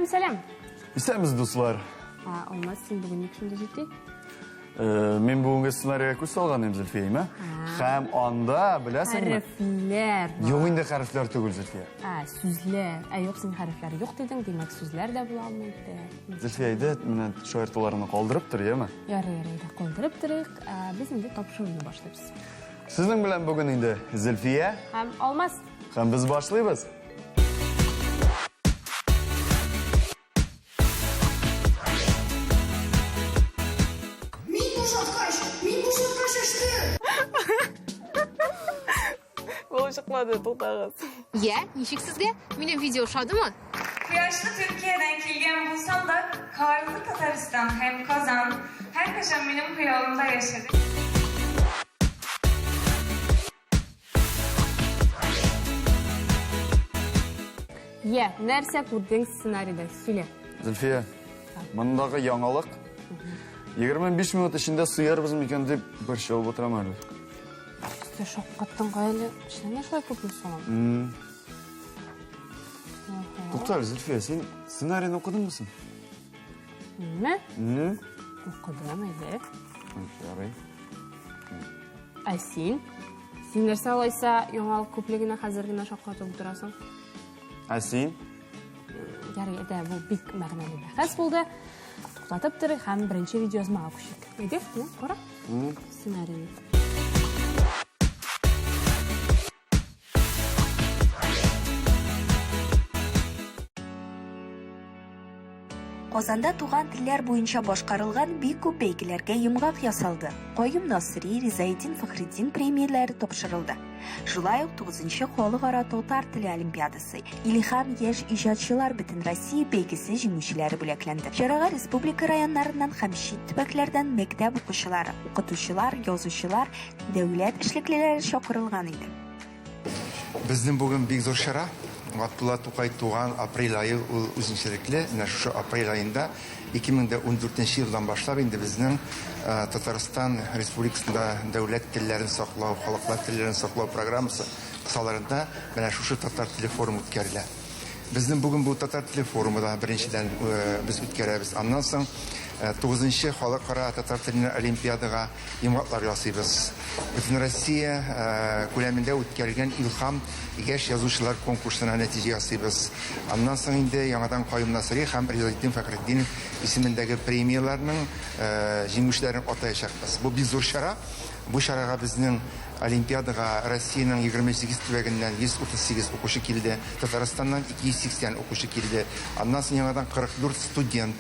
сәлам! Исәнмесез, дуслар! Алмаз, син бүген ник шундый җитди? Э, мин бүгенге сценарийга күз салган идем, Зөлфия, әйме? Һәм анда, беләсеңме? Хәрефләр. Юк инде хәрефләр түгел, Зөлфия. Ә, сүзләр. Ә юк, син хәрефләр юк дидең, димәк, сүзләр дә була алмый инде. Зөлфия, әйдә, менә шаяртуларны калдырып тор, яме? Ярый, ярый, әйдә, калдырып торыйк. Ә, без инде тапшыруны башлыйбыз. Сезнең белән бүген инде Зөлфия һәм Алмаз. Һәм без башлыйбыз. Мин бушаткач, мин бушаткач эчтем. Булып чыкмады, туктагыз. Я, ничек сезгә? Минем видео ошадымы? Кояшлы Төркиядән килгән булсам да, карлы Татарстан һәм Казан һәркайчан минем хыялымда яшәде. Йә, нәрсә күрдең сценарийда? Сөйлә. Зөлфия, мондагы яңалык 25 минут эчендә сыярбыз микән дип борчылып утырам әле. Син шаккаттың әле. Эшләмә шулай күпме соң? Тукта әле, Зөлфия, син сценарийны укыдыңмы соң? Минме? Укыдым, әйе. Ярый. Ә син? Син нәрсә алайса яңалык күплегенә хәзер генә шаккатып утырасың? Ә син? Ярый, әйдә, бу бик мәгънәле бәхәс булды. Туктатып торыйк һәм беренче видеоязмага күчик. Әйдә, менә, кара. Сценарийны. Казанда туган телләр буенча башкарылган бик күп бәйгеләргә йомгак ясалды. Каюм Насыйри, Ризаэддин Фәхретдин премияләре тапшырылды. Шулай ук 9 Халыкара татар теле олимпиадасы, Илһам яшь иҗатчылар бөтенроссия бәйгесе җиңүчеләре бүләкләнде. Чарага республика районнарыннан һәм чит төбәкләрдән мәктәп укучылары, укытучылар, язучылар, дәүләт эшлеклеләре чакырылган иде. Безнең бүген бик зур чара. Габдулла Тукай туган апрель ае ул үзенчәлекле. Менә шушы апрель аенда 2014 елдан башлап инде безнең э, Татарстан Республикасында дәүләт телләрен саклау, халыклар телләрен саклау программасы кысаларында менә шушы татар теле форумы үткәрелә. Безнең бүген бу татар теле форумы да беренчедән э, без үткәрәбез. Аннан соң 9 э, халыкара татар теленә олимпиадага йомгаклар ясыйбыз. Бөтенроссия күләмендә үткәрелгән Илһам яшь язучылар конкурсына нәтиҗә ясыйбыз. Аннан соң инде яңадан Каюм Насыйри һәм Ризаэддин Фәхретдинов исемендәге премияләрнең җиңүчеләрен атаячакбыз. Бу бик зур чара. Бу чарага безнең олимпиадага Россиянең 28 төбәгеннән 138 укучы килде, Татарстаннан 280 укучы килде. Аннан соң яңадан 44 студент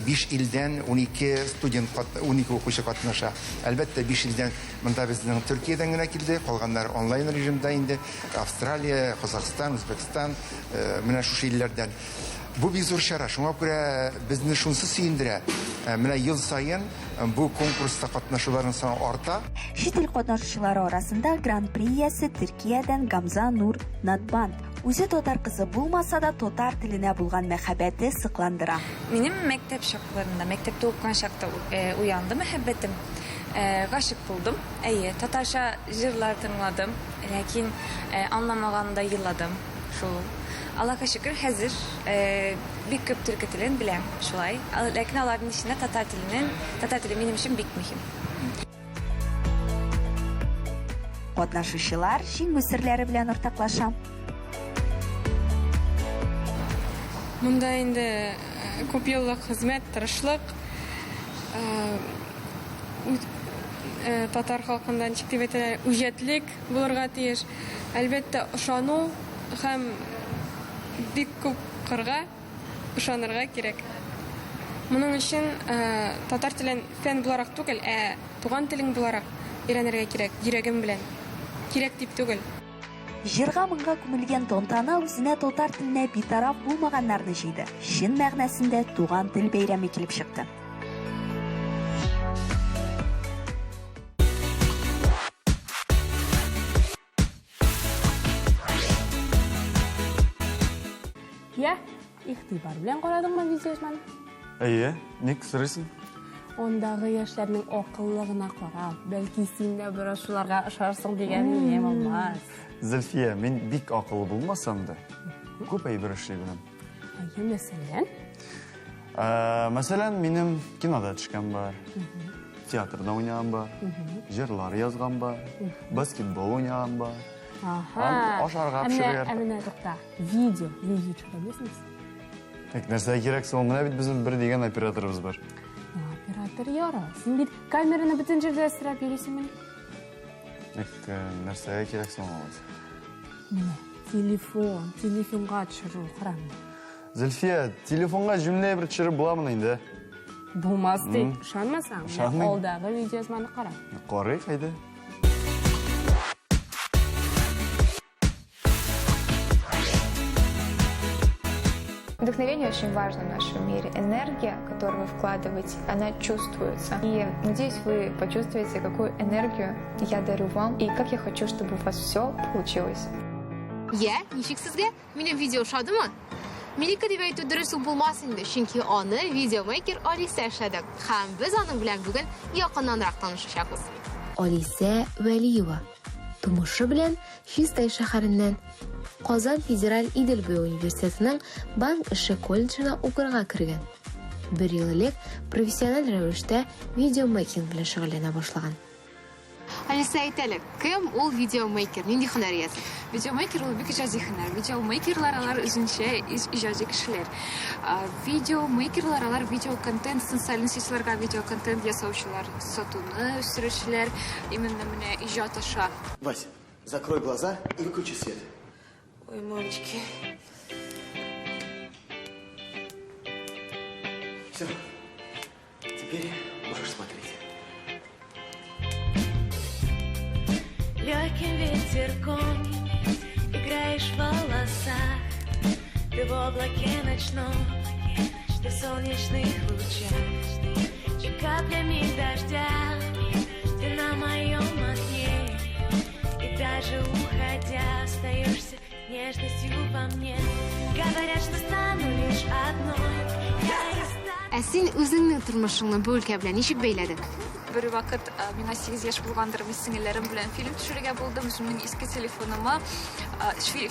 Биш илдән 12 студент, 12 укучы катнаша. Әлбәттә, биш илдән монда безнең Төркиядән генә килде, калганнары онлайн режимда инде. Австралия, Казахстан, Үзбәкстан, менә шушы илләрдән. Бу бик зур чара, шуңа күрә безне шунысы сөендерә, менә ел саен бу конкурста катнашуларның саны арта. Чит ил катнашучылары арасында Гран-при иясе Төркиядән Гамза Нур Надбанд. Үзе татар кызы булмаса да, татар теленә булган мәхәббәте сыкландыра. Минем мәктәп чакларында, мәктәптә укыган чакта уянды мәхәббәтем. Гашыйк булдым. Әйе, татарча җырлар тыңладым, ләкин аңламаганда еладым шул. Аллаһка шөкер, хәзер бик күп төрки телен беләм, шулай. Ләкин аларның эчендә татар теленең, татар теле минем өчен бик мөһим. Катнашучылар җиңү серләре белән уртаклаша. Монда инде э, күп еллык хезмәт, тырышлык, э, э, татар халкында ничек дип әйтәләр, үҗәтлек булырга тиеш. Әлбәттә, ышану һәм бик күп кырга ышанырга кирәк. Моның өчен татар телен фән буларак түгел, ә туган телең буларак өйрәнергә кирәк, йөрәгең белән. Кирәк дип түгел. Җырга-моңга күмелгән тантана үзенә татар теленә битараф булмаганнарны җыйды. Чын мәгънәсендә туган тел бәйрәме килеп чыкты. Я, игътибар белән карадыңмы видеоязманы? Әйе, ник сорыйсың? Ондагы яшьләрнең акыллыгына кара, бәлки син дә бераз шуларга ошарсың дигән минем Алмаз. Зөлфия, мин бик акыллы булмасам да, күп әйбер эшли беләм. Әйе, мәсәлән? Мәсәлән, минем кинода төшкән бар, театрда уйнаган бар, җырлар язган бар, баскетбол уйнаган бар. Аһа. Ашарга пешерергә. Ә менә тукта, видео, видео төшерә беләсеңме? Так, нәрсә кирәк соң? Менә бит безнең бер дигән операторыбыз бар. Оператор яра. Син бит камераны бөтен җирдә өстерәп йөрисеңмени? Так, нәрсәгә кирәк соң алайса? Менә телефон, телефонга төшерү, кара. Зөлфия, телефонга җүнле бер төшереп буламыни инде? Булмас дип, ышанмасаң, Ышанмыйм. алдагы видеоязманы кара. Карыйк, әйдә. Вдохновение очень важно в нашем мире. Энергия, которую вы вкладываете, она чувствуется. И надеюсь, вы почувствуете, какую энергию я дарю вам и как я хочу, чтобы у вас все получилось. Я, ничек сезгә? Минем видео ошадымы? Минеке дип әйтү дөрес үк булмас инде, чөнки аны видеомейкер Алисә эшләде. Һәм без аның белән бүген якыннанрак танышачакбыз. Алисә Вәлиева тумышы белән Чистай шәһәреннән. Казан федераль Идел буе университетының банк эше колледжына укырга кергән. Бер ел элек профессиональ рәвештә видеомейкинг белән шөгыльләнә башлаган. Алиса, әйт әле, кем ул видеомейкер? Нинди һөнәр иясе? Видеомейкер ул бик иҗади һөнәр. Видеомейкерлар алар үзенчә иҗади кешеләр. Видеомейкерлар алар видеоконтент, социаль сетьләргә видеоконтент ясаучылар, сатуны үстерүчеләр, именно менә иҗат аша. Вась, закрой глаза и выключи свет. Ой, мамочки. Все, теперь можешь смотреть. Легким ветерком играешь в волосах. Ты в облаке ночном, ты в солнечных лучах. И каплями дождя ты на моем окне. И даже уходя остаешься нежностью во мне. Говорят, что стану лишь одной. Я и Ә син үзеңнең тормышыңны бу өлкә белән ничек бәйләдең? Бер вакыт миңа 8 яшь булгандыр, мин сеңелләрем белән фильм төшерергә булдым. Үземнең иске телефоныма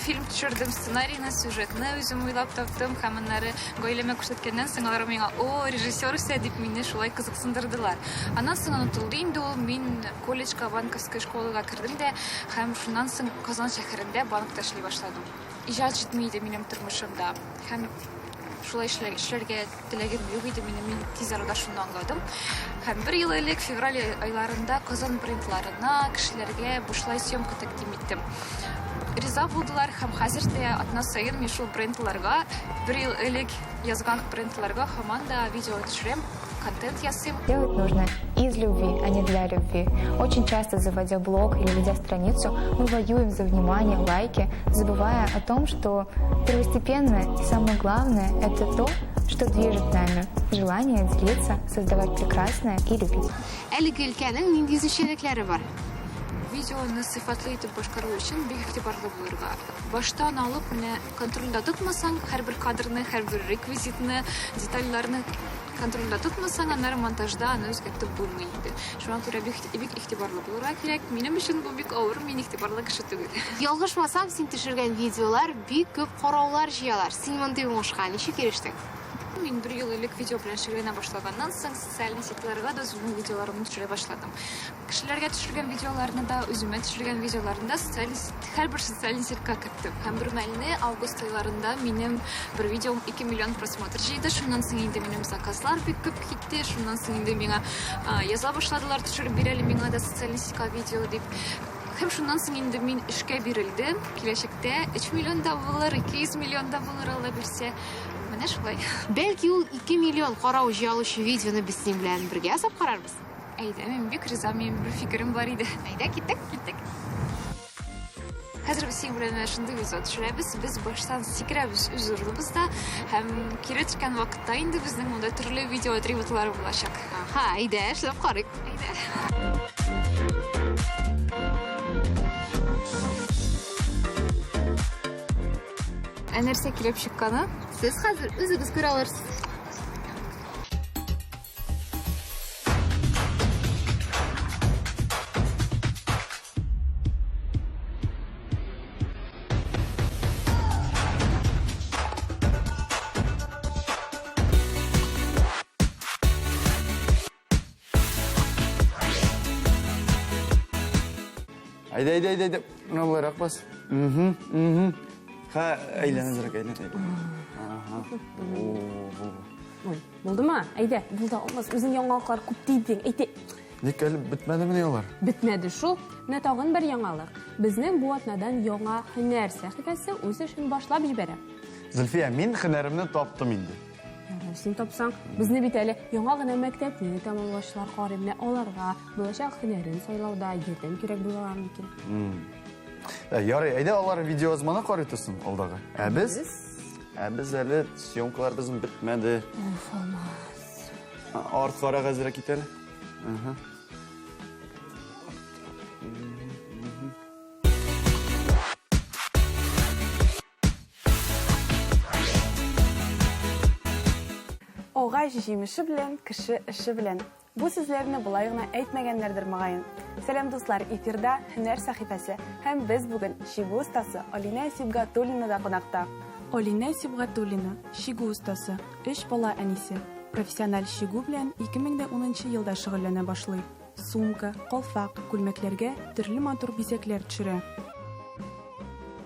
фильм төшердем, сценарийны, сюжетны үзем уйлап таптым һәм аннары гаиләмә күрсәткәннән соң алар миңа: "О, режиссер үсә", дип мине шулай кызыксындырдылар. Аннан соң онытылды инде ул. Мин колледжка, банковская школага кердем дә һәм шуннан соң Казан шәһәрендә банкта эшли башладым. Иҗат җитми иде минем тормышымда һәм шулай эшләргә теләгем юк иде минем, мин тиз арада шуны аңладым. Һәм бер ел элек февраль айларында Казан брендларына, кешеләргә бушлай съемка тәкъдим иттем. Риза булдылар һәм хәзер дә атна саен мин шул брендларга, бер ел элек язган брендларга һаман да видео төшерәм, контент ясыйм. Делать нужно из любви, а не для любви. Очень часто, заводя блог или ведя страницу, мы воюем за внимание, лайки, забывая о том, что первостепенное и самое главное – это то, что движет нами. Желание делиться, создавать прекрасное и любить. Әлеге өлкәнең нинди үзенчәлекләре бар? Видеоны сыйфатлы итеп башкару өчен бик игътибарлы булырга. Баштан алып менә контрольдә тотмасаң, һәрбер кадрны, һәрбер реквизитны, детальләрне контрольдә тотмасаң, аннары монтажда аны үзгәртеп булмый инде. Шуңа күрә бик, бик игътибарлы булырга кирәк. Минем өчен бу бик авыр, мин игътибарлы кеше түгел. Ялгышмасам, син төшергән видеолар бик күп караулар җыялар. Син мондый уңышка ничек ирештең? Мин бер ел элек видео белән шөгыльләнә башлаганнан соң социаль сетьләргә дә үземнең видеоларымны төшерә башладым. Кешеләргә төшергән видеоларны да, үземә төшергән видеоларны да социаль һәрбер социаль сетька керттем. Һәм бер мәлне август айларында минем бер видеом 2 миллион просмотр җыйды. Шуннан соң инде минем заказлар бик күп китте. Шуннан соң инде миңа яза башладылар, төшереп бир әле миңа да социаль сетька видео дип. Һәм шуннан соң инде мин эшкә бирелдем. Киләчәктә 3 миллион да булыр, 200 миллион да булыр, Алла бирсә. Менә шулай. Бәлки ул 2 миллион карау җыя алучы видеоны без синең белән бергә ясап карарбыз? Әйдә, мин бик риза, минем бер фикерем бар иде. Әйдә, киттек. Киттек. Хәзер без синең белән менә шундый видео төшерәбез. Без баштан сикерәбез үз урыныбызда һәм кире төшкән вакытта инде безнең монда төрле видео атрибутлары булачак. Аха, әйдә, эшләп карыйк. Әйдә. Ә нәрсә килеп чыкканы? Сез хәзер үзегез күрә алырсыз. Әйдә, әйдә, әйдә, әйдә. Менә болайрак бас. Угу, угу. Ха, әйлән әзрәк, әйлән, әйлән. Ага. Ой, булдымы? Әйдә, булды, Алмаз, үзең яңалыклар күп дидең. Әйдә. Ник әле бетмәдемени алар? Бетмәде шул. Менә тагын бер яңалык. Безнең бу атнадан яңа һөнәр сәхифәсе үз эшен башлап җибәрә. Зөлфия, мин һөнәремне таптым инде. Ярар, син тапсаң, безне бит әле яңа гына мәктәпне тәмамлаучылар карый. Менә аларга булачак һөнәрен сайлауда ярдәм кирәк була микән? Э, ярый, әйдә алар видеоязманы карый торсын алдагы. Ә без? Ә без әле съемкалар безнең бетмәде. Уф, Алмаз. Арткарак әзрәк кит әле. Ага. Агач җимеше белән, кеше эше белән. Бу сүзләрне болай гына әйтмәгәннәрдер мөгаен. Сәлам дуслар, эфирда Һөнәр сәхифәсе һәм без бүген чигү остасы Алинә Сибгатуллинада кунакта. Алинә Сибгатуллина, чигү остасы, өч бала әнисе. Профессиональ чигү белән 2010 нчы елда шөгыльләнә башлый. Сумка, калфак, күлмәкләргә төрле матур бизәкләр төшерә.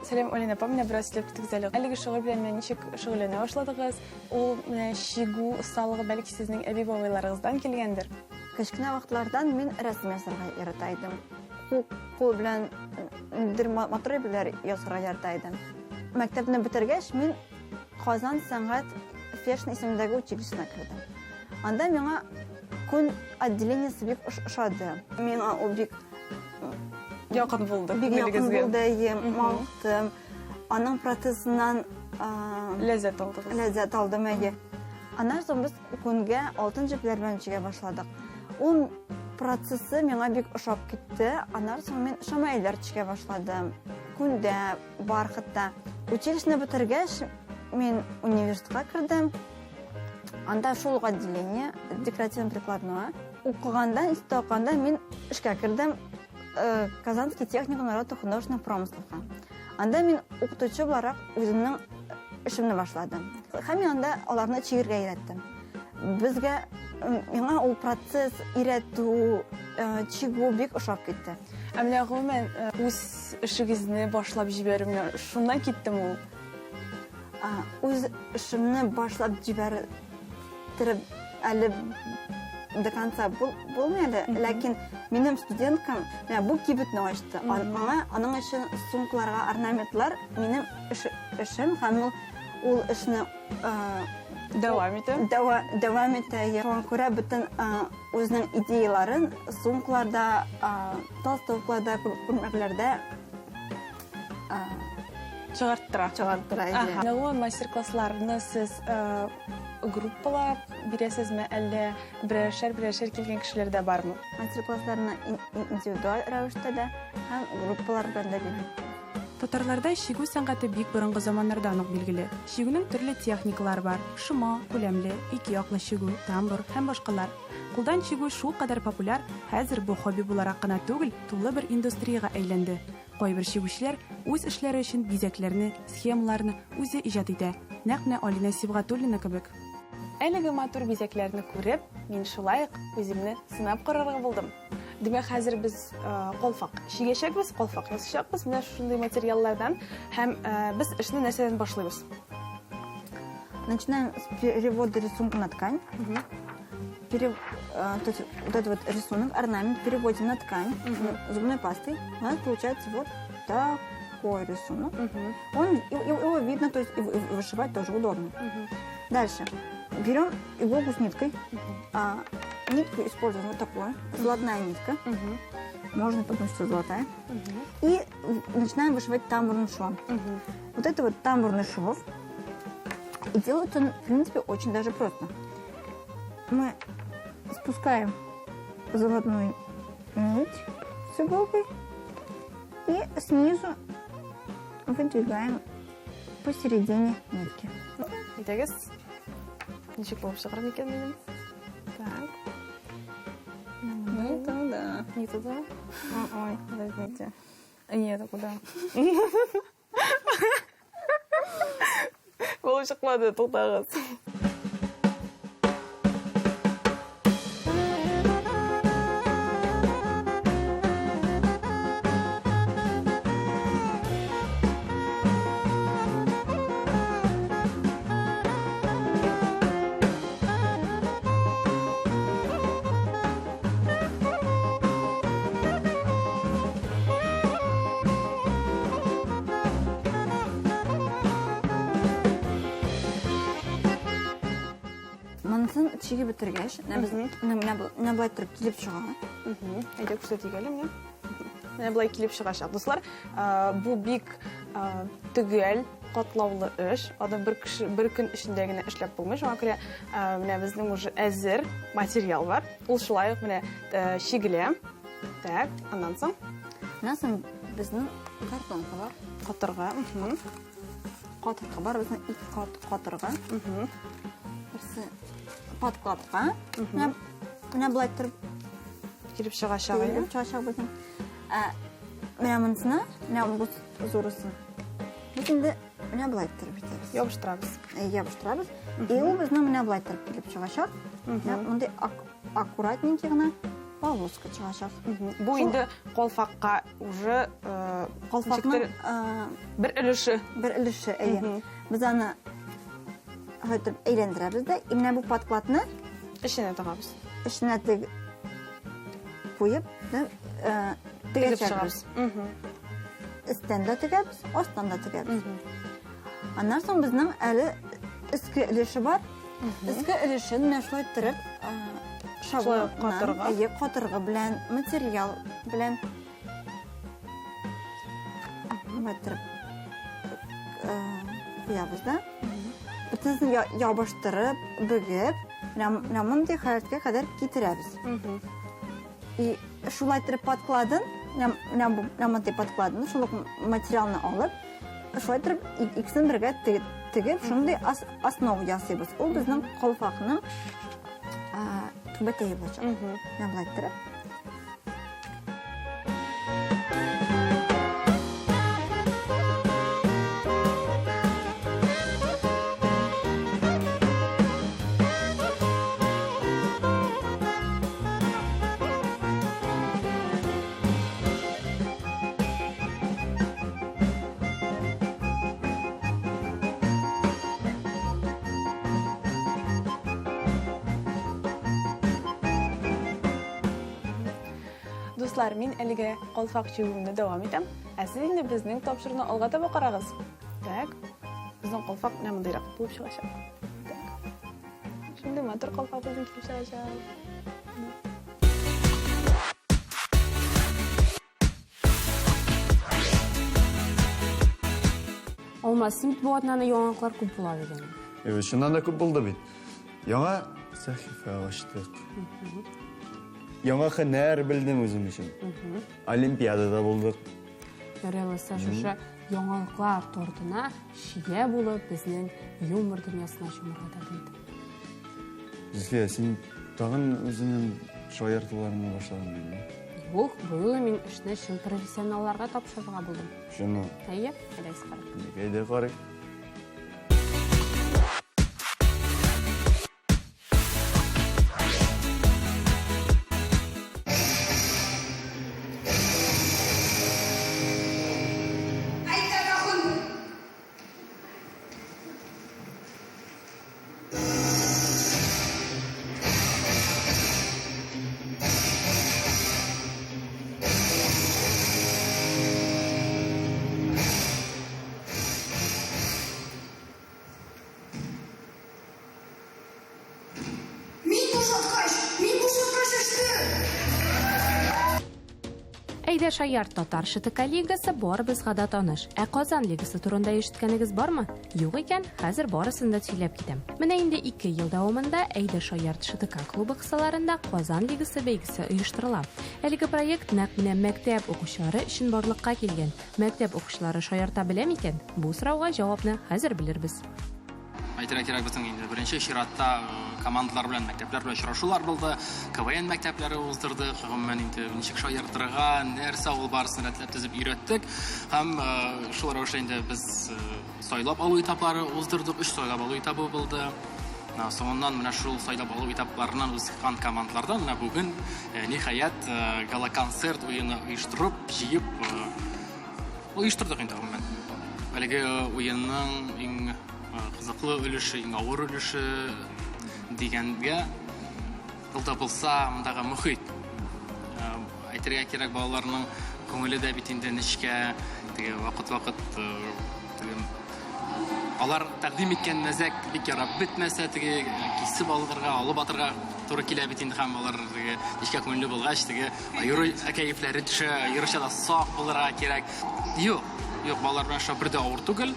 Сәлам, Алинә апа, менә бераз сөйләп китегез әле. Әлеге шөгыль белән менә ничек шөгыльләнә башладыгыз? Ул менә чигү осталыгы бәлки сезнең әби-бабайларыгыздан килгәндер? Кечкенә вакытлардан мин рәсем ясарга ярата идем. Кул, кул белән ниндидер матур әйберләр ясарга ярата идем. Мәктәпне бетергәч, мин Казан сәнгать Фешин исемендәге училищесына кердем. Анда миңа күн отделениесе бик ошады. Миңа ул бик якын булды. Бик якын булды, әйе, мавыктым. Аның процессыннан ләззәт алдыгыз. Ләззәт алдым, әйе. Аннан соң без күнгә алтын җепләр белән чигә башладык. Ул процессы миңа бик ошап китте. Аннан соң мин шамаилләр чигә башладым. Күндә, бархатта. Училищены бетергәч, мин университетка кердем. Анда шул ук отделение, декоративно-прикладное. Укыганда, институтта укыганда мин эшкә кердем э, Казанский техникум народных художественных промысловка. Анда мин укытучы буларак үземнең эшемне башладым. Һәм мин анда аларны чигергә өйрәттем. Безгә миңа ул процесс өйрәтү, э, чигү бик ошап китте. Ә менә гомумән э, үз эшегезне башлап җибәрү менә шуннан киттеме ул? Үз эшемне башлап җибәртереп әле до конца булмый әле, ләкин минем студенткам менә бу кибетне ачты. Аңа аның өчен сумкаларга орнаментлар минем эшем һәм ул ул эшне дәвам итә. Дәвам итә. Шуңа күрә бөтен үзенең идеяларын сумкаларда, толстовкаларда, күлмәкләрдә Чыгарттыра. Чыгарттыра, әйе. Менә гомумән мастер-классларны сез группалап бирәсезме, әллә берәршәр-берәршәр килгән кешеләр дә бармы? Мастер-классларны индивидуаль рәвештә дә һәм группалар белән дә бирәм. Татарларда чигү сәнгате бик борынгы заманнардан ук билгеле. Чигүнең төрле техникалары бар, шома, күләмле, ике яклы чигү, тамбур һәм башкалар. Кулдан чигү шулкадәр популяр, хәзер бу хобби буларак кына түгел, тулы бер индустриягә әйләнде. Кайбер чигүчеләр үз эшләре өчен бизәкләрне, схемаларны үзе иҗат итә, нәкъ менә Алинә Сибгатуллина кебек. Әлеге матур бизәкләрне күреп, мин шулай ук үземне сынап карарга булдым. Димәк, хәзер без калфак чигәчәкбез, калфак ясыйчакбыз менә шушындый материаллардан. Һәм без эшне нәрсәдән башлыйбыз? Начинаем с перевода рисунка на ткань. Пере, то есть вот этот вот рисунок, орнамент переводим на ткань угу. зубной пастой. У нас получается вот такой рисунок. Угу. Он, его видно, то есть и вышивать тоже удобно. Угу. Дальше. Берем иголку с ниткой. Угу. А, нитку используем вот такую, золотая нитка. Угу. Можно подумать, что золотая. Угу. И начинаем вышивать тамбурным швом. Угу. Вот это вот тамбурный шов. И делается он, в принципе, очень даже просто. Мы спускаем заводную нить с иголкой и снизу выдвигаем посередине нитки. Әйдәгез, ничек булып чыгар микән минем? Так. Не туда. Не туда? Ой, подождите. Нет, а куда? Булып чыкмады, туктагыз. чигеп бетергәч, менә без менә менә болай торып килеп чыга. Әйдә күрсәтик әле менә. Менә болай килеп чыгачак. Дуслар, бу бик төгәл, катлаулы эш. Аны бер кеше бер көн эчендә генә эшләп булмый. Шуңа күрә менә безнең уже әзер материал бар. Ул шулай ук менә чигелә. Так, аннан соң? Аннан соң безнең картонка бар. Катырга. Катыргы бар, безнең ике кат катыргы. Берсе подкладка. Менә менә болай торып килеп чыгачак. Килеп чыгачак безнең. Ә, менә монысына, менә бу зурысы. Без инде менә болай торып итәбез. Ябыштырабыз. Ябыштырабыз. И ул безнең менә болай торып килеп чыгачак. Менә мондый аккуратненький гына полоска чыгачак. Бу инде калфакка уже э, калфакның э, бер өлеше. Бер өлеше, әйе. Без аны итеп әйләндерәбез дә, и менә бу подкладны эченә тыгабыз. Эченә тыг куеп, э, тегәчәкбез. Өстән дә тегәбез, астан да тегәбез. Аннан соң безнең әле өске өлеше бар. Өске өлешен менә шулай иттереп, шаблон катыргы, әйе, катыргы белән, материал белән иттереп куябыз да. Бөтенесен ябыштырып, бөгеп, менә мондый халәткә кадәр китерәбез. И шулай иттереп подкладын, менә менә мондый подкладын, шул ук материалны алып, шулай иттереп икесен бергә тегеп, шундый основа ясыйбыз. Ул безнең калфакның түбәтәе булачак. Менә болай иттереп. Дуслар, мин әлегә калфак чигүемне дәвам итәм. Ә сез инде безнең тапшыруны алга таба карагыз. Так, безнең калфак менә мондыйрак булып чыгачак. Так. Шундый матур калфак безнең килеп чыгачак. Алмаз, син бит бу атнаны яңалыклар күп була дигән. Әйе, чыннан да күп булды бит. Яңа сәхифә ачтык. Яңа һөнәр белдем үзем өчен. Олимпиадада булдык. Ярый алайса, шушы яңалыклар тортына чия булып безнең юмор дөньясына чумырга тәкъдим итәм. Зөлфия, син тагын үзеңнең шаяртуларыңны башладың инде. Юк, бу юлы мин эшне чын профессионалларга тапшырырга булдым. Чынлап? Әйе, әйдәгез карыйк. Әйдә карыйк. Мин бушаткач, мин бушаткач эштем! Әйдә шаярт татар ШТК лигасы барыбызга да таныш. Ә Казан лигасы турында ишеткәнегез бармы? Юк икән, хәзер барысын да сөйләп китәм. Менә инде 2 ел дәвамында Әйдә шаярт ШТК клубы кысаларында Казан лигасы бәйгесе оештырыла. Әлеге проект нәкъ менә мәктәп укучылары өчен барлыкка килгән. Мәктәп укучылары шаярта белә микән? Бу сорауга җавапны хәзер белербез. Әйтергә кирәк, безнең инде беренче чиратта командалар белән, мәктәпләр белән очрашулар булды. КВН мәктәпләре уздырдык. Гомумән инде ничек шаяртырга, нәрсә ул барысын рәтләп төзеп өйрәттек. Һәм шул рәвешле инде без сайлап алу этаплары уздырдык. Өч сайлап алу этабы булды. Соңыннан менә шул сайлап алу этапларыннан узган командалардан менә бүген ниһаять гала-концерт уены оештырып, җыеп Оештырдык инде гомумән. Әлеге уенның иң кызыклы өлеше, иң авыр өлеше дигәнгә ул да булса мондагы мохит. Әйтергә кирәк, балаларның күңеле дә бит инде нечкә, теге вакыт-вакыт теге Алар тәкъдим иткән мәзәк бик ярап бетмәсә, теге кисеп алырга, алып атырга туры килә бит инде һәм алар теге нечкә күңелле булгач, теге аеру кәефләре төшә, аеруча да сак булырга кирәк. Юк, юк, балалар белән эшләү бер дә авыр түгел.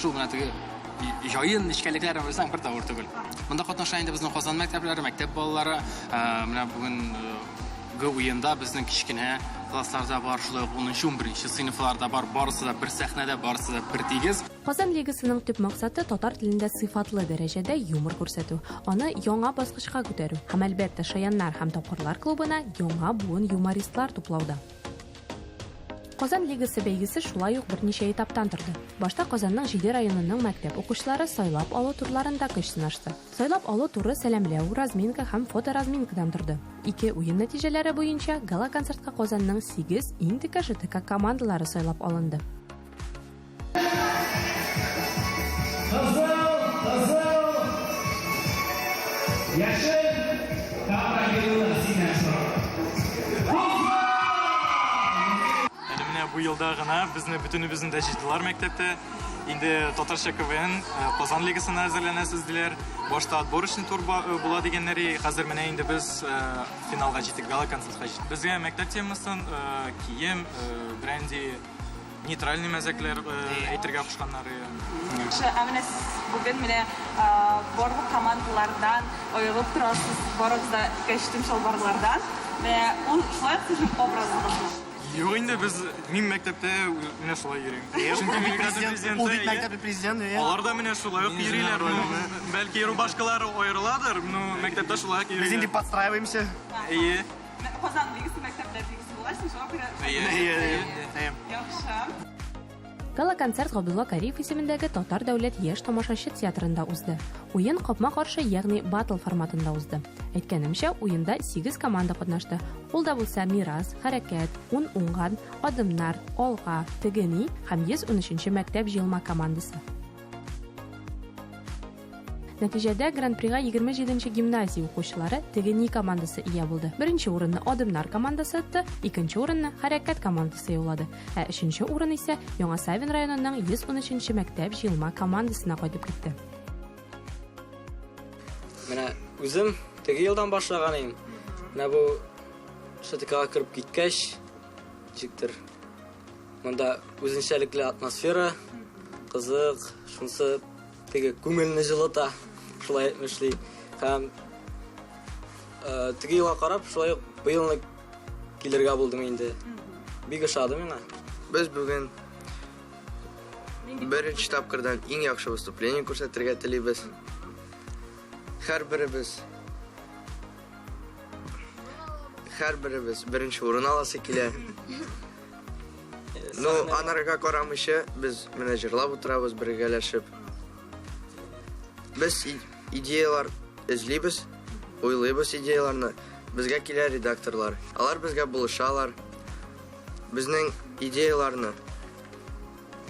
Шул менә теге җаен, нечкәлекләрен белсәң, бер дә авыр түгел. Монда катнаша инде безнең Казан мәктәпләре, мәктәп балалары. Менә бүген Г уенда безнең кечкенә класслар да бар, шулай ук унынчы, унберенче сыйныфлар да бар. Барысы да бер сәхнәдә, барысы да бер тигез. Казан лигасының төп максаты, татар телендә сыйфатлы дәрәҗәдә юмор күрсәтү, аны яңа баскычка күтәрү һәм, әлбәттә, Шаяннар һәм тапкырлар клубына яңа буын юмористлар туплауда. Казан лигасы бәйгесе шулай ук берничә этаптан торды. Башта Казанның җиде районының мәктәп укучылары сайлап алу турларында көч сынашты. Сайлап алу туры сәламләү, разминка һәм фоторазминкадан торды. Ике уен нәтиҗәләре буенча гала-концертка Казанның сигез иң текә ЖТК командалары сайлап алынды. Кызыл, кызыл, яшел, Тавра синнән сорау. Әле менә бу елда гына безне бөтенебезне дә җыйдылар мәктәптә. Инде татарча КВН Казан лигасына әзерләнәсез диләр. Башта отборочный тур була дигәннәр, хәзер менә инде без финалга җиттек, гала-концертка җиттек. Безгә мәктәп темасын, кием, бренди, нейтральный мәзәкләр әйтергә кушканнар. Яхшы, ә менә сез бүген менә барлык командалардан аерылып торасыз, барыгыз да костюм-чалбарлардан. Менә ул шулай ук сезнең образыгызмы? Юк инде, без, мин мәктәптә менә шулай йөрим. Чөнки мин президент. Ул бит мәктәпнең президенты. Алар да менә шулай ук йөриләр. Бәлки рубашкалары аерыладыр, но мәктәптә шулай ук йөриләр. Без инде подстраиваемся. Әйе. Казан лигасы мәктәпләр лигасы булгач, шуңа күрә. Әйе. Әйе. Яхшы. Гала-концерт Габдулла Кариев исемендәге Татар дәүләт яшь тамашачы театрында узды. Уен капма-каршы, ягъни батл форматында узды. Әйткәнемчә, уенда сигез команда катнашты. Ул да булса Мирас, Хәрәкәт, Ун уңган, Адымнар, Алга, Теге ни һәм 113 нче мәктәп җыелма командасы. Нәтиҗәдә Гран-прига 27 нче гимназия укучылары Теге ни командасы ия булды. Беренче урынны Адымнар командасы отты, икенче урынны Хәрәкәт командасы яулады. Ә өченче урын исә Яңа Савин районының 113 нче мәктәп җыелма командасына кайтып китте. Менә үзем теге елдан башлаган идем. Менә бу ШТКга кереп киткәч, ничектер монда үзенчәлекле атмосфера, кызык, шунысы Теге күңелне җылыта, шулай әйтмешли. Һәм э, теге елга карап, шулай ук быелны килергә булдым инде. Бик ошады миңа. Без бүген беренче тапкырдан иң яхшы выступление күрсәтергә телибез. Һәрберебез һәрберебез беренче урын аласы килә. Ну, анарга карамыйча, без менә җырлап утырабыз бергәләшеп. Без идеялар эзлибез, уйлыйбыз идеяларны. Безгә килә редакторлар. Алар безгә булышалар. Безнең идеяларны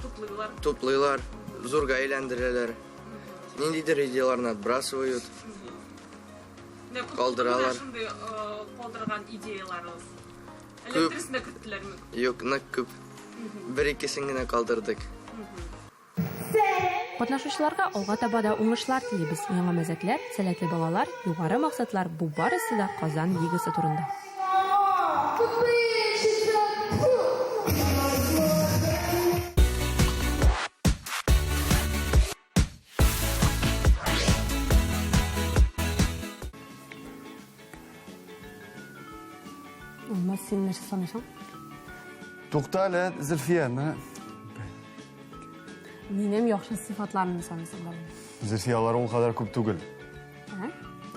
туплыйлар. Туплыйлар, зурга әйләндерәләр. Ниндидер идеяларны отбрасывают. Калдыралар. Шундый калдырган идеяларыгыз. Күп. Юк, нык күп. Бер икесен генә калдырдык. Катнашучыларга алга таба да уңышлар телибез. Яңа мәзәкләр, сәләтле балалар, югары максатлар, бу барысы да Казан лигасы турында. Алмаз, син нәрсә саныйсың? Тукта әле, Зөлфия, менә. Минем яхшы сыйфатларымны саныйсың бары. Зөлфия, алар ул кадәр күп түгел. Ә?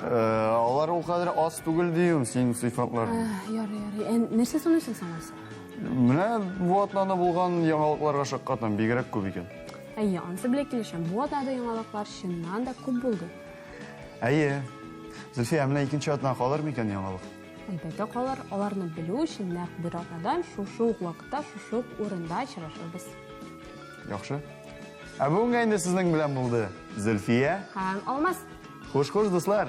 Э, алар ул кадәр аз түгел диюем, синең сыйфатлар. Ярый, ярый. Ә нәрсә саныйсың соң алайса? Менә бу атнада булган яңалыкларга шаккатам, бигрәк күп икән. Әйе, анысы белән килешәм. Бу атнада яңалыклар чыннан да күп булды. Әйе. Зөлфия, менә икенче атна калыр микән яңалык? Әлбәттә калыр. Аларны белү өчен нәкъ бер атнадан шушы ук вакытта, шушы ук урында очрашырбыз. Яхшы. Ә бүгенгә инде сезнең белән булды Зөлфия һәм Алмаз. Хуш-хуш, дуслар.